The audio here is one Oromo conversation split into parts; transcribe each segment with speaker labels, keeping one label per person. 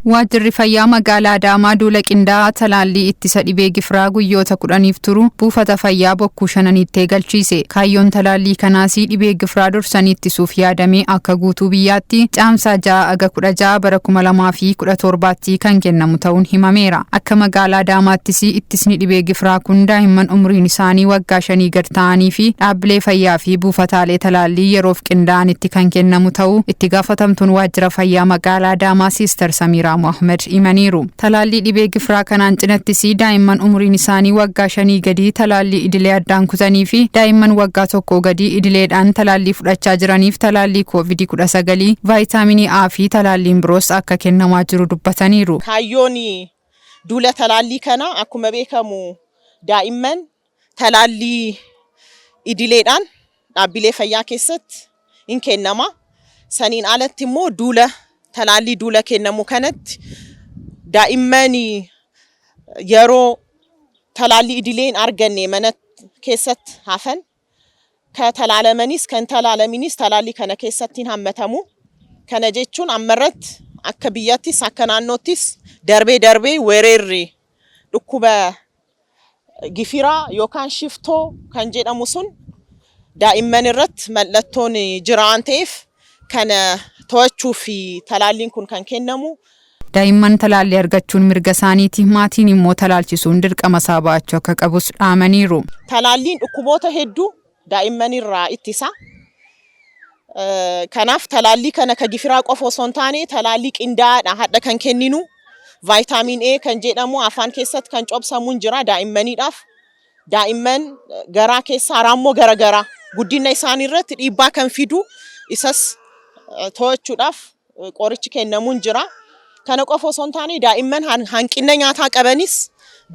Speaker 1: Waajjirri Fayyaa Magaalaa Adaamaa duula qindaa'aa talaallii ittisa dhibee gifiraa guyyoota 10f turu buufata fayyaa Bokkuu Shananiitti eegalchiise. Kaayyoon talaallii kanaas dhibee gifiraa dursanii ittisuuf yaadamee akka guutuu biyyaatti Caamsaa 6 aga 16 bara 2017tti kan kennamu ta'uun himameera. Akka magaalaa Adaamaattis ittisni dhibee gifiraa kun daa'imman umriin isaanii waggaa shanii gad ta'anii fi dhaabbilee fayyaa fi buufataalee talaallii yeroof qindaa'anitti kan kennamu ta'uu itti gaafatamtuun waajjira fayyaa magaalaa Adaamaa Siister Samiiraa Mohamed himaniiru. Talaallii dhibee gifiraa kanaan cinattis daa'imman umriin isaanii waggaa shanii gadii talaallii idilee addaan kutanii fi daa'imman waggaa tokkoo gadii idileedhaan talaallii fudhachaa jiraniif talaallii Koovidii 19, Vaayitaaminii A fi talaalliin biroos akka kennamaa jiru dubbataniiru.
Speaker 2: Kaayyoon duula talaallii kanaa akkuma beekamu daa'imman talaallii idileedhaan dhaabbilee fayyaa keessatti in kennama. Saniin alatti immoo duula talaallii duula kennamu kanatti daa'imman yeroo talaallii idilee hin arganne mana keessatti hafan ka talaalamanis kan talaalaminis talaallii kana keessatti hin hammatamu. Kana jechuun ammarratti akka biyyattis akka naannoottis darbee darbee weerarri dhukkuba gifiraa yookaan shiftoo kan jedhamu sun daa'imman irratti mallattoon jira waan ta'eef kana to'achuuf talaalliin kun kan kennamu.
Speaker 1: Daa'imman talaallii argachuun mirga isaaniiti, maatiin immoo talaalchisuun dirqama isaa ba'achuu akka qabus dhaamaniiru.
Speaker 2: Talaalliin dhukkuboota hedduu daa'imman irraa ittisa. Kanaaf talaallii kana ka gifiraa qofa osoo hin taane talaallii qindaa'aadha hadha kan kenninu. Vaayitaamin A kan jedhamu afaan keessatti kan cobsamu hin jira daa'immaniidhaaf. Daa'imman garaa keessaa raammoo garagaraa guddina isaanii irratti dhiibbaa kan fidu isas to'achuudhaaf qorichi kennamu hin jira. Kana qofa osoo hin taane daa'imman hanqina nyaataa qabanis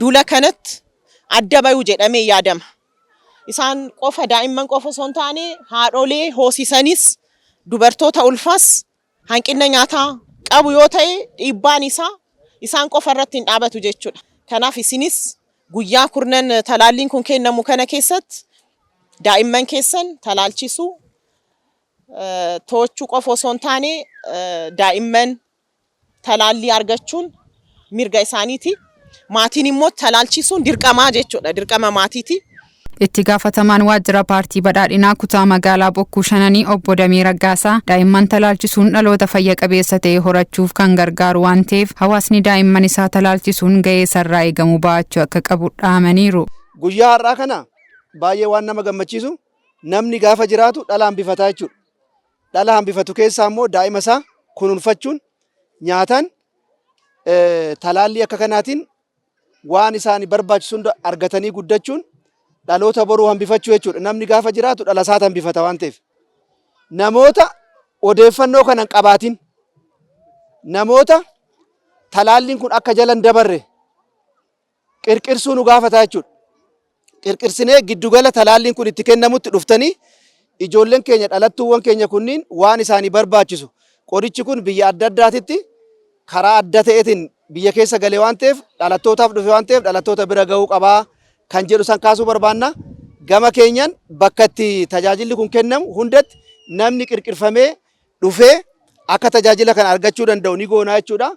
Speaker 2: duula kanatti adda bayu jedhamee yaadama. Isaan qofa daa'imman qofa osoo hin taane haadholee hoosisanis dubartoota ulfaas hanqina nyaataa qabu yoo ta'e dhiibbaan isaa isaan qofa irratti hin dhaabatu jechuudha. Kanaaf isinis guyyaa kurnan talaalliin kun kennamu kana keessatti daa'imman keessan talaalchisuu to'achuu qofa osoo hin taane daa'imman talaallii argachuun mirga isaaniiti. Maatiin immoo talaalchisuun dirqamaa jechuudha. Dirqama maatiiti.
Speaker 1: Itti gaafatamaan waajjira paartii badhaadhinaa kutaa magaalaa Bokkuu Shananii obbo Damee Raggaasaa daa'imman talaalchisuun dhaloota fayya qabeessa ta'e horachuuf kan gargaaru waan ta'eef hawaasni daa'imman isaa talaalchisuun gahee isarraa eegamu ba'achuu akka qabu dhaamaniiru.
Speaker 3: Guyyaa har'aa kana baay'ee waan nama gammachiisu namni gaafa jiraatu dhala hambifataa jechuudha. Dhala hambifatu keessaa immoo daa'ima isaa kunuunfachuun nyaataan talaallii akka kanaatiin waan isaan barbaachisu hunda argatanii guddachuun dhaloota boruu hambifachuu jechuudha. Namni gaafa jiraatu dhala isaatu hambifata waan ta'eef. Namoota odeeffannoo kana hin qabaatin namoota talaalliin kun akka jala hin dabarre qirqirsuu nu gaafata jechuudha. Qirqirsinee giddugala talaalliin kun itti kennamutti dhuftanii ijoolleen keenya dhalattuuwwan keenya kunniin waan isaanii barbaachisu qorichi kun biyya adda addaatitti karaa adda ta'eetiin biyya keessa galee waan ta'eef dhalattootaaf dhufe waan ta'eef dhalattoota bira gahuu qabaa kan jedhu san kaasuu barbaanna. Gama keenyan bakka itti tajaajilli kun kennamu hundatti namni qirqirfamee dhufee akka tajaajila kana argachuu danda'u ni goonaa jechuudha.